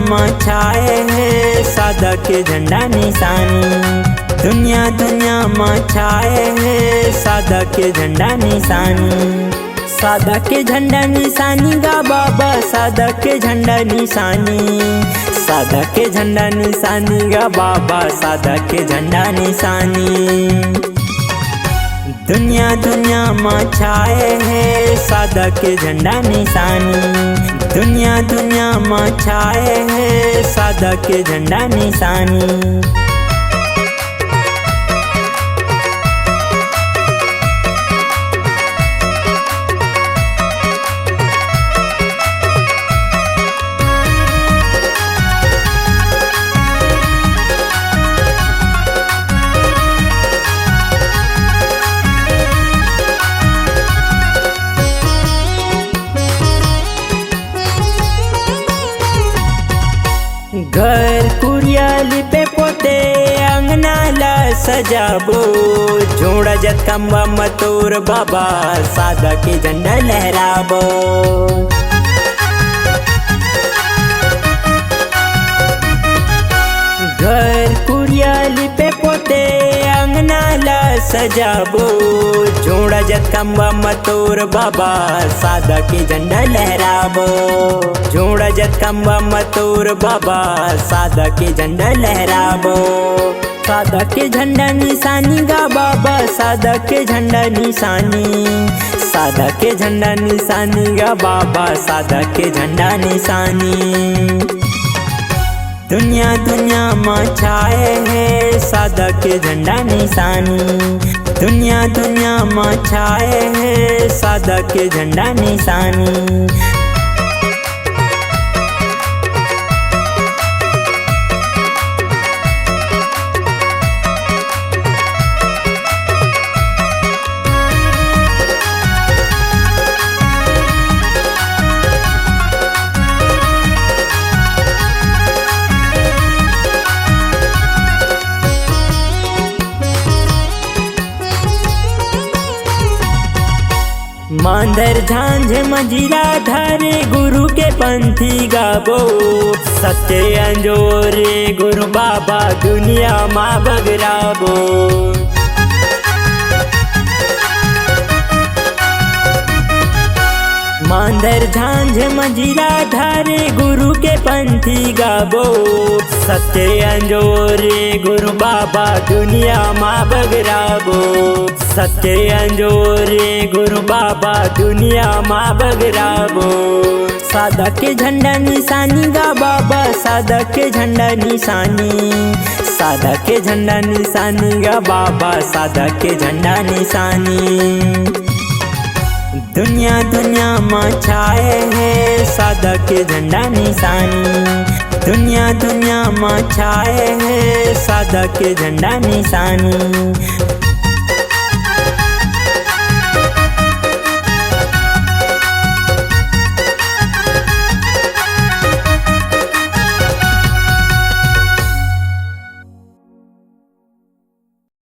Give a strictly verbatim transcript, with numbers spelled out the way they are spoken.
म छाए हे सादा के झंडा निशानी। दुनिया दुनिया म छाए हे सादा के झंडा निशानी। सादा के झंडा निशानी गा बाबा, सादा के झंडा निशानी। सादा के झंडा निशानी गा बाबा, सादा के झंडा निशानी। दुनिया दुनिया म छाए हे सादा के झंडा निशानी। दुनिया दुनिया म छाए हे सादा के झंडा निशानी। घर कुरिया लिपे पोते, अंगना ला सजाबो। जोड़ा जतकम्बा म तोर बाबा, सादा के झंडा लहराबो। घर कुरिया लिपे पोते, अंगना ला सजाबो। जोड़ा जतकम्बा म तोर बाबा, सादा के झंडा लहराबो। जोड़ा जतकम्बा म तोर बाबा, सादा के झंडा लहराबो। सादा के झंडा निशानी गा बाबा, सादा के झंडा निशानी। सादा के झंडा निशानी गा बाबा, सादा के झंडा निशानी। दुनिया दुनिया म छाए हे सादा के झंडा निशानी। दुनिया दुनिया म छाए हे सादा के झंडा निशानी। मांदर झांझ मंजीरा धरे गुरु के पंथी गाबो। सत्य अंजोरे गुरु बाबा दुनिया मा बगराबो। मांदर झांझ मंजीरा धरे गुरु के पंथी गाबो। सत्य अंजोरे गुरु बाबा दुनिया मा बगराबो। सत्य अंजोरे गुरु बाबा दुनिया मा बगराबो। सादा के झंडा निशानी गा बाबा, सादा के झंडा निशानी। सादा के झंडा निशानी गा बाबा, सादा के झंडा निशानी। दुनिया दुनिया म छाए हे सादा के झंडा निशानी। दुनिया दुनिया म छाए हे सादा के झंडा निशानी।